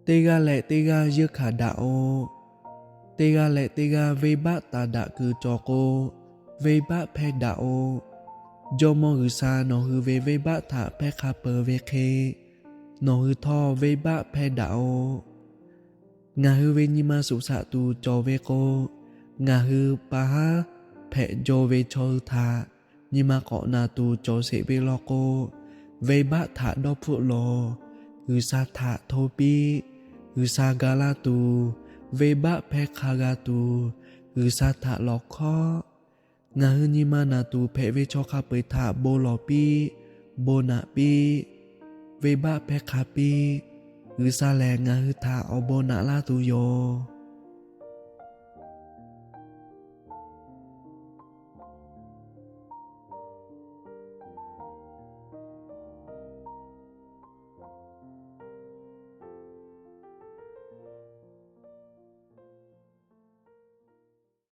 Teˇ g'aˇ leh teˇ g'aˇ yeunˇ hkanˍ daꞈ-oꞈ. Teˇ g'aˇ leh teˇ g'aˇ venˇbaˆ taˍ daꞈ kuiˬ cawˬ k'o, venˇbaˆ hpehˇ daꞈ-oꞈ. Jawˇmawˇ G'uiˬsha nawˬ hui ve venˇbaˆ htaꞈ hpehˇ hk'a peuˬ ve hk'e, nawˬ hui htawˇ venˇbaˆ hpehˇ daꞈ-oꞈ. Ngaˬ hui ve nyi ma suꞈ shaꞈ tuˬ cawˬ ve k'o, ngaˬ hui pa haˉ hpehꞈ jaw ve chaw hui htaꞈ nyi ma k'awꞈ naˬ tuˬ cawˬ sheˍ ve law k'o, venˇbaˆ htaꞈ dawˇ hpfuhˆ lawˬ. G'uiˬsha htaꞈ hto piˇ. G'uiˬsha ga laˇ tuˬ, venˇbaˆ hpehˇ hk'a g'a tuˬ, G'uiˬsha htaꞈ lawˬ hkawˉ. Ngaˬ hui nyi ma naˬ tuˬ hpehꞈ ve chaw hk'a peu-eˬ htaꞈ bon lawˬ piˇ, bon naꞈ piˇ, venˇbaˆ hpehˇ hk'a piˇ. G'uiˬsha lehˬ ngaˬ hui htaꞈ awˬ bon naꞈ laˇ tuˬ yoˬ.